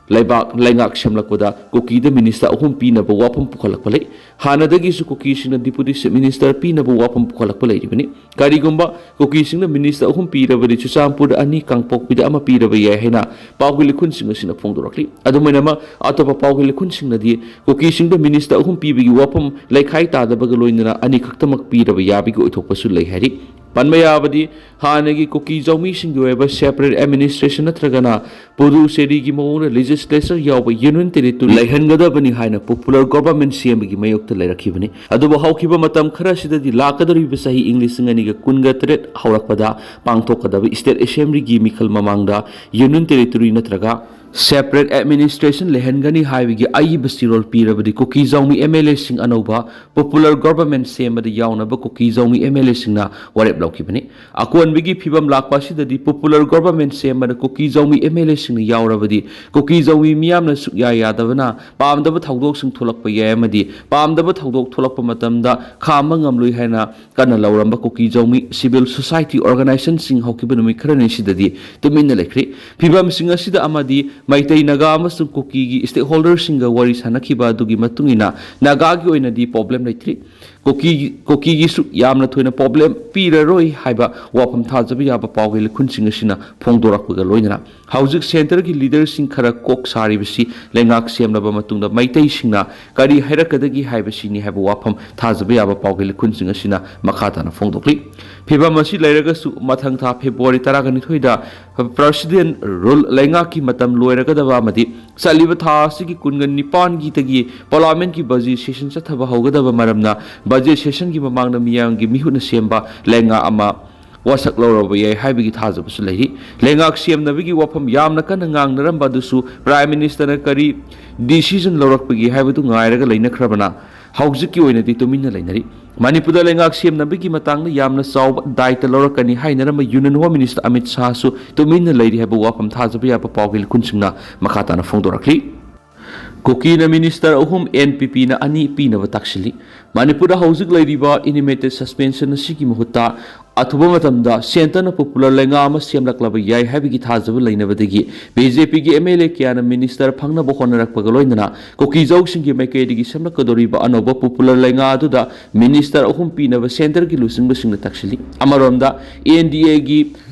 ꯂꯩꯕꯥꯛ ꯂꯩꯉꯥꯛ ꯁꯦꯝꯂꯛꯄꯗ ꯀꯨꯀꯤꯗ minister ꯑꯍꯨꯝ ꯄꯤꯅꯕ ꯋꯥꯐꯝ ꯄꯨꯈꯠꯂꯛꯄ ꯂꯩ꯫ ꯍꯥꯟꯅꯗꯒꯤꯁꯨ ꯀꯨꯀꯤꯁꯤꯡꯅ deputy chief minister ꯄꯤꯅꯕ ꯋꯥꯐꯝ ꯄꯨꯈꯠꯂꯛꯄ ꯂꯩꯔꯤꯕꯅꯤ꯫ ꯀꯔꯤꯒꯨꯝꯕ ꯀꯨꯀꯤꯁꯤꯡꯅ minister ꯑꯍꯨꯝ ꯄꯤꯔꯕꯗꯤ ꯆꯨꯔꯆꯥꯟꯄꯨꯔꯗ ꯑꯅꯤ, ꯀꯥꯡꯄꯣꯛꯄꯤꯗ ꯑꯃ ꯄꯤꯔꯕ ꯌꯥꯏ ꯍꯥꯏꯅ ꯄꯥꯎꯒꯤ ꯂꯤꯈꯨꯟꯁꯤꯡ ꯑꯁꯤꯅ ꯐꯣꯡꯗꯣꯔꯛꯂꯤ꯫ ꯑꯗꯨꯃꯥꯏꯅꯃꯛ ꯑꯇꯣꯞꯄ ꯄꯥꯎꯒꯤ ꯂꯤꯈꯨꯟꯁꯤꯡꯅꯗꯤ ꯀꯨꯀꯤꯁꯤꯡꯗ minister ꯑꯍꯨꯝ ꯄꯤꯕꯒꯤ ꯋꯥꯐꯝ ꯂꯩꯈꯥꯏ ꯇꯥꯗꯕꯒ ꯂꯣꯏꯅꯅ ꯑꯅꯤꯈꯛꯇꯃꯛ ꯄꯤꯔꯕ ꯌꯥꯕꯒꯤ ꯑꯣꯏꯊꯣꯛꯄꯁꯨ ꯂꯩ ꯍꯥꯏꯔꯤ꯫ ꯄꯟꯕ ꯌꯥꯕꯗꯤ ꯍꯥꯟꯅꯒꯤ ꯀꯨꯀꯤ ꯖꯥꯎꯃꯤꯁꯤꯡꯒꯤ ꯑꯣꯏꯕ separate administration ꯅꯠꯇ꯭ꯔꯒꯅ ꯄꯨꯗꯨꯆꯦꯔꯤꯒꯤ ꯃꯑꯣꯡꯗ legislature ꯌꯥꯎꯕ union territory ꯂꯩꯍꯟꯒꯗꯕꯅꯤ ꯍꯥꯏꯅ popular government ꯁꯦꯝꯕꯒꯤ ꯃꯥꯌꯣꯛꯇ ꯂꯩꯔꯛꯈꯤꯕꯅꯤ꯫ ꯑꯗꯨꯕꯨ ꯍꯧꯈꯤꯕ ꯃꯇꯝ ꯈꯔ ꯑꯁꯤꯗꯗꯤ ꯂꯥꯛꯀꯗꯧꯔꯤꯕ ꯆꯍꯤ ꯏꯪ ꯂꯤꯁꯤꯡ ꯑꯅꯤꯒ ꯀꯨꯟꯒ ꯇꯔꯦꯠ ꯍꯧꯔꯛꯄꯗ ꯄꯥꯡꯊꯣꯛꯀꯗꯕ state assemblyꯒꯤ ꯃꯤꯈꯜ ꯃꯃꯥꯡꯗ union territory ꯅꯠꯇ꯭ꯔꯒ separate administration ꯂꯩꯍꯟꯒꯅꯤ ꯍꯥꯏꯕꯒꯤ ꯑꯏꯕ ꯆꯦꯔꯣꯜ ꯄꯤꯔꯕꯗꯤ ꯀꯨꯀꯤ ꯖꯥꯎꯃꯤ MLAꯁꯤꯡ ꯑꯅꯧꯕ popular government ꯁꯦꯝꯕꯗ ꯌꯥꯎꯅꯕ ꯀꯨꯀꯤ ꯖꯥꯎꯃꯤ MLAꯁꯤꯡꯅ ꯋꯥꯔꯦꯞ ꯂꯧꯈꯤꯕꯅꯤ꯫ ꯑꯀꯣꯟꯕꯒꯤ ꯐꯤꯕꯝ ꯂꯥꯛꯄ ꯑꯁꯤꯗꯗꯤ popular government ꯁꯦꯝꯕꯗ ꯀꯨꯀꯤ ꯖꯥꯎꯃꯤ MLAꯁꯤꯡꯅ ꯌꯥꯎꯔꯕꯗꯤ ꯀꯨꯀꯤ ꯖꯥꯎꯃꯤ ꯃꯤꯌꯥꯝꯅ ꯁꯨꯛꯌꯥ ꯌꯥꯗꯕꯅ ꯄꯥꯝꯗꯕ ꯊꯧꯗꯣꯛꯁꯤꯡ ꯊꯣꯛꯂꯛꯄ ꯌꯥꯏ ꯑꯃꯗꯤ ꯄꯥꯝꯗꯕ ꯊꯧꯗꯣꯛ ꯊꯣꯛꯂꯛꯄ ꯃꯇꯝꯗ ꯈꯥꯝꯕ ꯉꯝꯂꯣꯏ ꯍꯥꯏꯅ ꯀꯟꯅ ꯂꯥꯎꯔꯝꯕ ꯀꯨꯀꯤ ꯖꯥꯎꯃꯤ civil society organizationꯁꯤꯡ ꯍꯧꯈꯤꯕ ꯅꯨꯃꯤꯠ ꯈꯔꯅꯤ ꯑꯁꯤꯗꯗꯤ ꯇꯨꯃꯤꯟꯅ ꯂꯩꯈ꯭ꯔꯤ꯫ ꯐꯤꯕꯝꯁꯤꯡ ꯑꯁꯤꯗ ꯑꯃꯗꯤ ꯃꯩꯇꯩ, ꯅꯥꯒꯥ ꯑꯃꯁꯨꯡ ꯀꯨꯀꯤꯒꯤ stakeholderꯁꯤꯡꯒ ꯋꯥꯔꯤ ꯁꯥꯟꯅꯈꯤꯕ ꯑꯗꯨꯒꯤ ꯃꯇꯨꯡ ꯏꯟꯅ ꯅꯥꯒꯥꯒꯤ ꯑꯣꯏꯅꯗꯤ problem ꯂꯩꯇ꯭ꯔꯤ꯫ ꯀꯨꯀꯤ ꯀꯨꯀꯤꯒꯤꯁꯨ ꯌꯥꯝꯅ ꯊꯣꯏꯅ ꯄ꯭ꯔꯣꯕ꯭ꯂꯦꯝ ꯄꯤꯔꯔꯣꯏ ꯍꯥꯏꯕ ꯋꯥꯐꯝ ꯊꯥꯖꯕ ꯌꯥꯕ ꯄꯥꯎꯒꯤ ꯂꯤꯈꯨꯟꯁꯤꯡ ꯑꯁꯤꯅ ꯐꯣꯡꯗꯣꯔꯛꯄꯒ ꯂꯣꯏꯅꯅ ꯍꯧꯖꯤꯛ ꯁꯦꯟꯇꯔꯒꯤ ꯂꯤꯗꯔꯁꯤꯡ ꯈꯔ ꯀꯣꯛ ꯁꯥꯔꯤꯕꯁꯤ ꯂꯩꯉꯥꯛ ꯁꯦꯝꯂꯕ ꯃꯇꯨꯡꯗ ꯃꯩꯇꯩꯁꯤꯡꯅ ꯀꯔꯤ ꯍꯥꯏꯔꯛꯀꯗꯒꯦ ꯍꯥꯏꯕꯁꯤꯅꯤ ꯍꯥꯏꯕ ꯋꯥꯐꯝ ꯊꯥꯖꯕ ꯌꯥꯕ ꯄꯥꯎꯒꯤ ꯂꯤꯈꯨꯟꯁꯤꯡ ꯑꯁꯤꯅ ꯃꯈꯥ ꯇꯥꯅ ꯐꯣꯡꯗꯣꯛꯂꯤ꯫ ꯐꯤꯕꯝ ꯑꯁꯤ ꯂꯩꯔꯒꯁꯨ ꯃꯊꯪ ꯊꯥ ꯐꯦꯕ꯭ꯔꯨꯋꯥꯔꯤ ꯇꯔꯥꯒ ꯅꯤꯊꯣꯏꯗ ꯄ꯭ꯔꯁꯤꯗꯦꯟ ꯔꯨꯜ ꯂꯩꯉꯥꯛꯀꯤ ꯃꯇꯝ ꯂꯣꯏꯔꯒꯗꯕ ꯑꯃꯗꯤ ꯆꯠꯂꯤꯕ ꯊꯥ ꯑꯁꯤꯒꯤ ꯀꯨꯟꯒ ꯅꯤꯄꯥꯟꯒꯤꯗꯒꯤ ꯄꯥꯔꯂꯤꯌꯥꯃꯦꯟꯠꯀꯤ ꯕꯖꯦꯠ ꯁꯦꯁꯟ ꯆꯠꯊꯕ ꯍꯧꯒꯗꯕ ꯃꯔꯝꯅ ꯕꯖꯦꯠ ꯁꯦꯁꯟꯒꯤ ꯃꯃꯥꯡꯗ ꯃꯤꯌꯥꯝꯒꯤ ꯃꯤꯍꯨꯠꯅ ꯁꯦꯝꯕ ꯂꯩꯉꯥꯛ ꯑꯃ ꯋꯥꯁꯛ ꯂꯧꯔꯕ ꯌꯥꯏ ꯍꯥꯏꯕꯒꯤ ꯊꯥꯖꯕꯁꯨ ꯂꯩꯔꯤ꯫ ꯂꯩꯉꯥꯛ ꯁꯦꯝꯅꯕꯒꯤ ꯋꯥꯐꯝ ꯌꯥꯝꯅ ꯀꯟꯅ ꯉꯥꯡꯅꯔꯝꯕ ꯑꯗꯨꯁꯨ ꯄ꯭ꯔꯥꯏꯝ ꯃꯤꯅꯤꯁꯇꯔꯅ ꯀꯔꯤ ꯗꯤꯁꯤꯖꯟ ꯂꯧꯔꯛꯄꯒꯦ ꯍꯥꯏꯕꯗꯨ ꯉꯥꯏꯔꯒ ꯂꯩꯅꯈ꯭ꯔꯕꯅ ꯍꯧꯖꯤꯛꯀꯤ ꯑꯣꯏꯅꯗꯤ ꯇꯨꯃꯤꯟꯅ ꯂꯩꯅꯔꯤ꯫ ꯃꯅꯤꯄꯨꯔꯗ ꯂꯩꯉꯥꯛ ꯁꯦꯝꯅꯕꯒꯤ ꯃꯇꯥꯡꯗ ꯌꯥꯝꯅ ꯆꯥꯎꯕ ꯗꯥꯏꯇ ꯂꯧꯔꯛꯀꯅꯤ ꯍꯥꯏꯅꯔꯝꯕ ꯌꯨꯅꯤꯌꯟ ꯍꯣꯝ ꯃꯤꯅꯤꯁꯇꯔ ꯑꯃꯤꯠ ꯁꯥꯍꯁꯨ ꯇꯨꯃꯤꯟꯅ ꯂꯩꯔꯤ ꯍꯥꯏꯕ ꯋꯥꯐꯝ ꯊꯥꯖꯕ ꯌꯥꯕ ꯄꯥꯎꯒꯤ ꯂꯤꯈꯨꯟꯁꯤꯡꯅ ꯃꯈꯥ ꯇꯥꯅ ꯐꯣꯡꯗꯣꯔꯛꯂꯤ꯫ ꯀꯨꯀꯤꯅ ꯃꯤꯅꯤꯁꯇꯔ ꯑꯍꯨꯝ, ꯑꯦꯟ ꯄꯤ ꯄꯤꯅ ꯑꯅꯤ ꯄꯤꯅꯕ ꯇꯥꯛꯁꯤꯜꯂꯤ꯫ ꯃꯅꯤꯄꯨꯔꯗ ꯍꯧꯖꯤꯛ ꯂꯩꯔꯤꯕ ꯑꯦꯅꯤꯃꯦꯇꯦꯗ ꯁꯁꯄꯦꯟꯁꯟ ꯑꯁꯤꯒꯤ ꯃꯍꯨꯠꯇ ꯑꯊꯨꯕ ꯃꯇꯝꯗ ꯁꯦꯟꯇꯔꯅ ꯄꯣꯄꯨꯂꯔ ꯂꯩꯉꯥꯛ ꯑꯃ ꯁꯦꯝꯂꯛꯂꯕ ꯌꯥꯏ ꯍꯥꯏꯕꯒꯤ ꯊꯥꯖꯕ ꯂꯩꯅꯕꯗꯒꯤ ꯕꯤ ꯖꯦ ꯄꯤꯒꯤ ꯑꯦꯝ ꯑꯦꯜ ꯑꯦ ꯀꯌꯥꯅ ꯃꯤꯅꯤꯁꯇꯔ ꯐꯪꯅꯕ ꯍꯣꯠꯅꯔꯛꯄꯒ ꯂꯣꯏꯅꯅ ꯀꯨꯀꯤꯖꯧꯁꯤꯡꯒꯤ ꯃꯥꯏꯀꯩꯗꯒꯤ ꯁꯦꯝꯂꯛꯀꯗꯧꯔꯤꯕ ꯑꯅꯧꯕ ꯄꯣꯄꯨꯂꯔ ꯂꯩꯉꯥꯛ ꯑꯗꯨꯗ ꯃꯤꯅꯤꯁꯇꯔ ꯑꯍꯨꯝ ꯄꯤꯅꯕ ꯁꯦꯟꯇꯔꯒꯤ ꯂꯨꯆꯤꯡꯕꯁꯤꯡꯅ ꯇꯛꯁꯤꯜꯂꯤ꯫ ꯑꯃꯔꯣꯝꯗ, ꯑꯦꯟ ꯗꯤ ꯑꯦꯒꯤ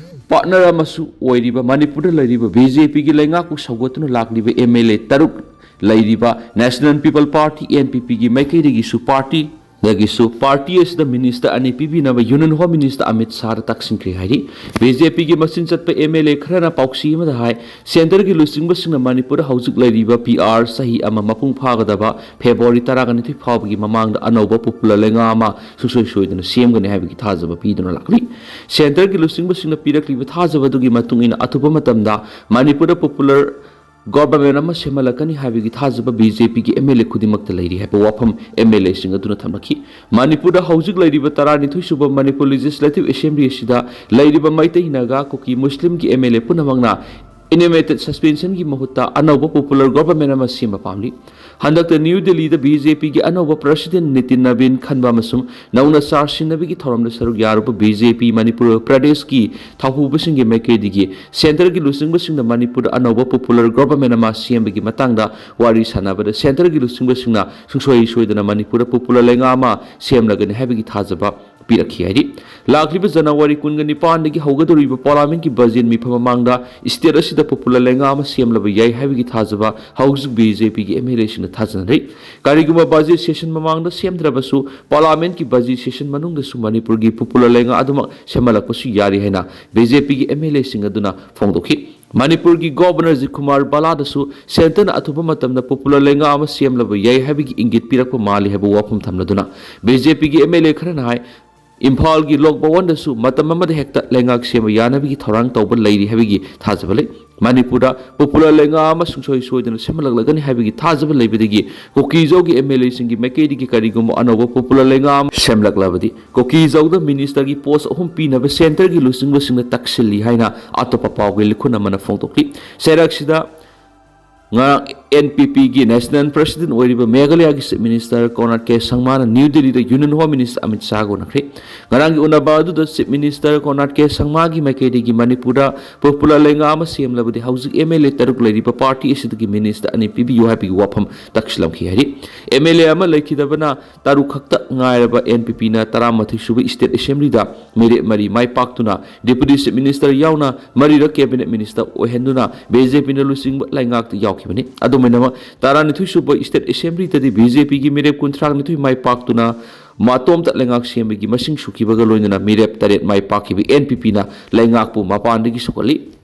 ꯄꯥꯔꯠꯅꯔ ꯑꯃꯁꯨ ꯑꯣꯏꯔꯤꯕ ꯃꯅꯤꯄꯨꯔꯗ ꯂꯩꯔꯤꯕ ꯕꯤ ꯖꯦ ꯄꯤꯒꯤ ꯂꯩꯉꯥꯛꯄꯨ ꯁꯧꯒꯠꯇꯨꯅ ꯂꯥꯛꯂꯤꯕ ꯑꯦꯝ ꯑꯦꯜ ꯑꯦ ꯇꯔꯨꯛ ꯂꯩꯔꯤꯕ national people party, N P ꯄꯤꯒꯤ ꯃꯥꯏꯀꯩꯗꯒꯤꯁꯨ ꯄꯥꯔꯇꯤ ꯗꯒꯤꯁꯨ ꯄꯥꯔꯇꯤ ꯑꯁꯤꯗ ꯃꯤꯅꯤꯁꯇꯔ ꯑꯅꯤ ꯄꯤꯕꯤꯅꯕ ꯌꯨꯅꯤꯌꯟ ꯍꯣꯝ ꯃꯤꯅꯤꯁꯇꯔ ꯑꯃꯤꯠ ꯁꯥꯍꯗ ꯇꯛꯁꯤꯟꯈ꯭ꯔꯦ ꯍꯥꯏꯔꯤ꯫ ꯕꯤ ꯖꯦ ꯄꯤꯒꯤ ꯃꯆꯤꯟ ꯆꯠꯄ ꯑꯦꯝ ꯑꯦꯜ ꯑꯦ ꯈꯔꯅ ꯄꯥꯎꯁꯤ ꯑꯃꯗ ꯍꯥꯏ, ꯁꯦꯟꯇꯔꯒꯤ ꯂꯨꯆꯤꯡꯕꯁꯤꯡꯅ ꯃꯅꯤꯄꯨꯔꯗ ꯍꯧꯖꯤꯛ ꯂꯩꯔꯤꯕ ꯄꯤ ꯑꯥꯔ ꯆꯍꯤ ꯑꯃ ꯃꯄꯨꯡ ꯐꯥꯒꯗꯕ ꯐꯦꯕ꯭ꯔꯨꯋꯥꯔꯤ ꯇꯔꯥꯒ ꯅꯤꯊꯣꯏ ꯐꯥꯎꯕꯒꯤ ꯃꯃꯥꯡꯗ ꯑꯅꯧꯕ ꯄꯣꯄꯨꯂꯔ ꯂꯩꯉꯥꯛ ꯑꯃ ꯁꯨꯡꯁꯣꯏ ꯁꯣꯏꯗꯅ ꯁꯦꯝꯒꯅꯤ ꯍꯥꯏꯕꯒꯤ ꯊꯥꯖꯕ ꯄꯤꯗꯨꯅ ꯂꯥꯛꯂꯤ꯫ ꯁꯦꯟꯇꯔꯒꯤ ꯂꯨꯆꯤꯡꯕꯁꯤꯡꯅ ꯄꯤꯔꯛꯂꯤꯕ ꯊꯥꯖꯕ ꯑꯗꯨꯒꯤ ꯃꯇꯨꯡ ꯏꯟꯅ ꯑꯊꯨꯕ ꯃꯇꯝꯗ ꯃꯅꯤꯄꯨꯔꯗ ꯄꯣꯄꯨꯂꯔ ꯒꯣꯚꯔꯟꯃꯦꯟꯠ ꯑꯃ ꯁꯦꯝꯍꯜꯂꯛꯀꯅꯤ ꯍꯥꯏꯕꯒꯤ ꯊꯥꯖꯕ ꯕꯤ ꯖꯦ ꯄꯤꯒꯤ ꯑꯦꯝ ꯑꯦꯜ ꯑꯦ ꯈꯨꯗꯤꯡꯃꯛꯇ ꯂꯩꯔꯤ ꯍꯥꯏꯕ ꯋꯥꯐꯝ ꯑꯦꯝ ꯑꯦꯜ ꯑꯦꯁꯤꯡ ꯑꯗꯨꯅ ꯊꯝꯂꯛꯈꯤ꯫ ꯃꯅꯤꯄꯨꯔꯗ ꯍꯧꯖꯤꯛ ꯂꯩꯔꯤꯕ ꯇꯔꯥꯅꯤꯊꯣꯏ ꯁꯨꯕ ꯃꯅꯤꯄꯨꯔ ꯂꯦꯖꯤꯁꯂꯦꯇꯤꯚ ꯑꯦꯁꯦꯝꯕ꯭ꯂꯤ ꯑꯁꯤꯗ ꯂꯩꯔꯤꯕ ꯃꯩꯇꯩ, ꯅꯥꯒꯥ, ꯀꯨꯀꯤ, ꯃꯨꯁꯂꯤꯝꯒꯤ ꯑꯦꯝ ꯑꯦꯜ ꯑꯦ ꯄꯨꯝꯅꯃꯛꯅ Animated suspensionꯒꯤ ꯃꯍꯨꯠꯇ ꯑꯅꯧꯕ popular government ꯑꯃ ꯁꯦꯝꯕ ꯄꯥꯝꯂꯤ꯫ ꯍꯟꯗꯛꯇ ꯅ꯭ꯌꯨ ꯗꯤꯜꯂꯤꯗ BJPꯒꯤ ꯑꯅꯧꯕ president ꯅꯤꯇꯤꯟ ꯅꯕꯤꯟ ꯈꯟꯕ ꯑꯃꯁꯨꯡ ꯅꯧꯅ ꯆꯥꯔꯖ ꯁꯤꯟꯅꯕꯒꯤ ꯊꯧꯔꯝꯗ ꯁꯔꯨꯛ ꯌꯥꯔꯨꯕ BJP ꯃꯅꯤꯄꯨꯔ ꯄ꯭ꯔꯗꯦꯁꯀꯤ ꯊꯧꯄꯨꯕꯁꯤꯡꯒꯤ ꯃꯥꯏꯀꯩꯗꯒꯤ centreꯒꯤ ꯂꯨꯆꯤꯡꯕꯁꯤꯡꯅ ꯃꯅꯤꯄꯨꯔꯗ ꯑꯅꯧꯕ popular government ꯑꯃ ꯁꯦꯝꯕꯒꯤ ꯃꯇꯥꯡꯗ ꯋꯥꯔꯤ ꯁꯥꯟꯅꯕꯗ centreꯒꯤ ꯂꯨꯆꯤꯡꯕꯁꯤꯡꯅ ꯁꯨꯡꯁꯣꯏ ꯁꯣꯏꯗꯅ ꯃꯅꯤꯄꯨꯔꯗ popular ꯂꯩꯉꯥꯛ ꯑꯃ ꯁꯦꯝꯂꯒꯅꯤ ꯍꯥꯏꯕꯒꯤ ꯊꯥꯖꯕ ꯄꯤꯔꯛꯈꯤ ꯍꯥꯏꯔꯤ꯫ ꯂꯥꯛꯂꯤꯕ ꯖꯅꯋꯥꯔꯤ ꯀꯨꯟꯒ ꯅꯤꯄꯥꯟꯗꯒꯤ ꯍꯧꯒꯗꯧꯔꯤꯕ parliamentꯀꯤ budget ꯃꯤꯐꯝ ꯃꯃꯥꯡꯗ state ꯑꯁꯤꯗ popular ꯂꯩꯉꯥꯛ ꯑꯃ ꯁꯦꯝꯂꯕ ꯌꯥꯏ ꯍꯥꯏꯕꯒꯤ ꯊꯥꯖꯕ ꯍꯧꯖꯤꯛ BJPꯒꯤ MLAꯁꯤꯡꯅ ꯊꯥꯖꯅꯔꯤ꯫ ꯀꯔꯤꯒꯨꯝꯕ budget session ꯃꯃꯥꯡꯗ ꯁꯦꯝꯗ꯭ꯔꯕꯁꯨ parliamentꯀꯤ budget session ꯃꯅꯨꯡꯗꯁꯨ ꯃꯅꯤꯄꯨꯔꯒꯤ popular ꯂꯩꯉꯥꯛ ꯑꯗꯨꯃꯛ ꯁꯦꯝꯍꯜꯂꯛꯄꯁꯨ ꯌꯥꯔꯤ ꯍꯥꯏꯅ BJPꯒꯤ MLAꯁꯤꯡ ꯑꯗꯨꯅ ꯐꯣꯡꯗꯣꯛꯈꯤ꯫ ꯃꯅꯤꯄꯨꯔꯒꯤ Governor ꯖꯤꯠ ꯀꯨꯃꯥꯔ ꯕꯂꯥꯗꯁꯨ centreꯅ ꯑꯊꯨꯕ ꯃꯇꯝꯗ popular ꯂꯩꯉꯥꯛ ꯑꯃ ꯁꯦꯝꯂꯕ ꯌꯥꯏ ꯍꯥꯏꯕꯒꯤ ꯏꯪꯒꯤꯠ ꯄꯤꯔꯛꯄ ꯃꯥꯜꯂꯤ ꯍꯥꯏꯕ ꯋꯥꯐꯝ ꯊꯝꯂꯗꯨꯅ BJPꯒꯤ MLA ꯈꯔꯅ ꯍꯥꯏ, ꯏꯝꯐꯥꯜꯒꯤ ꯂꯣꯛ ꯚꯋꯟꯗꯁꯨ ꯃꯇꯝ ꯑꯃꯗ ꯍꯦꯛꯇ ꯂꯩꯉꯥꯛ ꯁꯦꯝꯕ ꯌꯥꯅꯕꯒꯤ ꯊꯧꯔꯥꯡ ꯇꯧꯕ ꯂꯩꯔꯤ ꯍꯥꯏꯕꯒꯤ ꯊꯥꯖꯕ ꯂꯩ꯫ ꯃꯅꯤꯄꯨꯔꯗ popular ꯂꯩꯉꯥꯛ ꯑꯃ ꯁꯨꯡꯁꯣꯏ ꯁꯣꯏꯗꯅ ꯁꯦꯝꯍꯜꯂꯛꯂꯒꯅꯤ ꯍꯥꯏꯕꯒꯤ ꯊꯥꯖꯕ ꯂꯩꯕꯗꯒꯤ ꯀꯨꯀꯤꯖꯧꯒꯤ MLAꯁꯤꯡꯒꯤ ꯃꯥꯏꯀꯩꯗꯒꯤ ꯀꯔꯤꯒꯨꯝꯕ ꯑꯅꯧꯕ popular ꯂꯩꯉꯥꯛ ꯑꯃ ꯁꯦꯝꯂꯛꯂꯕꯗꯤ ꯀꯨꯀꯤꯖꯧꯗ ministerꯒꯤ post ꯑꯍꯨꯝ ꯄꯤꯅꯕ centreꯒꯤ ꯂꯨꯆꯤꯡꯕꯁꯤꯡꯅ ꯇꯛꯁꯤꯜꯂꯤ ꯍꯥꯏꯅ ꯑꯇꯣꯞꯄ ꯄꯥꯎꯒꯤ ꯂꯤꯈꯨꯟ ꯑꯃꯅ ꯐꯣꯡꯗꯣꯛꯂꯤ꯫ ꯆꯩꯔꯥꯛꯁꯤꯗ ꯉꯔꯥꯡ NPPꯒꯤ national president ꯑꯣꯏꯔꯤꯕ ꯃꯦꯘꯥꯂꯌꯥꯒꯤ Chief Minister Conrad K ꯁꯪꯃꯥꯅ ꯅ꯭ꯌꯨ ꯗꯤꯜꯂꯤꯗ Union Home Minister ꯑꯃꯤꯠ ꯁꯥꯍꯒ ꯎꯅꯈ꯭ꯔꯦ꯫ ꯉꯔꯥꯡꯒꯤ ꯎꯅꯕ ꯑꯗꯨꯗ Chief Minister Conrad K ꯁꯪꯃꯥꯒꯤ ꯃꯥꯏꯀꯩꯗꯒꯤ ꯃꯅꯤꯄꯨꯔꯗ popular ꯂꯩꯉꯥꯛ ꯑꯃ ꯁꯦꯝꯂꯕꯗꯤ ꯍꯧꯖꯤꯛ MLA ꯇꯔꯨꯛ ꯂꯩꯔꯤꯕ party ꯑꯁꯤꯗꯒꯤ minister ꯑꯅꯤ ꯄꯤꯕꯤꯌꯨ ꯍꯥꯏꯕꯒꯤ ꯋꯥꯐꯝ ꯇꯛꯁꯤꯜꯂꯝꯈꯤ ꯍꯥꯏꯔꯤ꯫ MLA ꯑꯃ ꯂꯩꯈꯤꯗꯕꯅ ꯇꯔꯨꯛ ꯈꯛꯇ ꯉꯥꯏꯔꯕ NPPꯅ ꯇꯔꯥꯃꯥꯊꯣꯏ ꯁꯨꯕ state assemblyꯗ ꯃꯤꯔꯦꯞ ꯃꯔꯤ ꯃꯥꯏ ꯄꯥꯛꯇꯨꯅ Deputy Chief Minister ꯌꯥꯎꯅ ꯃꯔꯤꯔꯛ cabinet minister ꯑꯣꯏꯍꯟꯗꯨꯅ BJPꯅ ꯂꯨꯆꯤꯡꯕ ꯂꯩꯉꯥꯛꯇ ꯌꯥꯎꯈꯤꯕꯅꯤ꯫ ꯑꯗꯨꯝ ꯑꯣꯏꯅꯃꯛ ꯇꯔꯥꯅꯤꯊꯣꯏ ꯁꯨꯕ state assemblyꯗꯗꯤ BJPꯒꯤ ꯃꯤꯔꯦꯞ ꯀꯨꯟꯊ꯭ꯔꯥ ꯅꯤꯊꯣꯏ ꯃꯥꯏ ꯄꯥꯛꯇꯨꯅ ꯃꯇꯣꯝꯇ ꯂꯩꯉꯥꯛ ꯁꯦꯝꯕꯒꯤ ꯃꯁꯤꯡ ꯁꯨꯈꯤꯕꯒ ꯂꯣꯏꯅꯅ ꯃꯤꯔꯦꯞ ꯇꯔꯦꯠ ꯃꯥꯏ ꯄꯥꯛꯈꯤꯕ NPPꯅ ꯂꯩꯉꯥꯛꯄꯨ ꯃꯄꯥꯟꯗꯒꯤ ꯁꯣꯛꯍꯜꯂꯤ꯫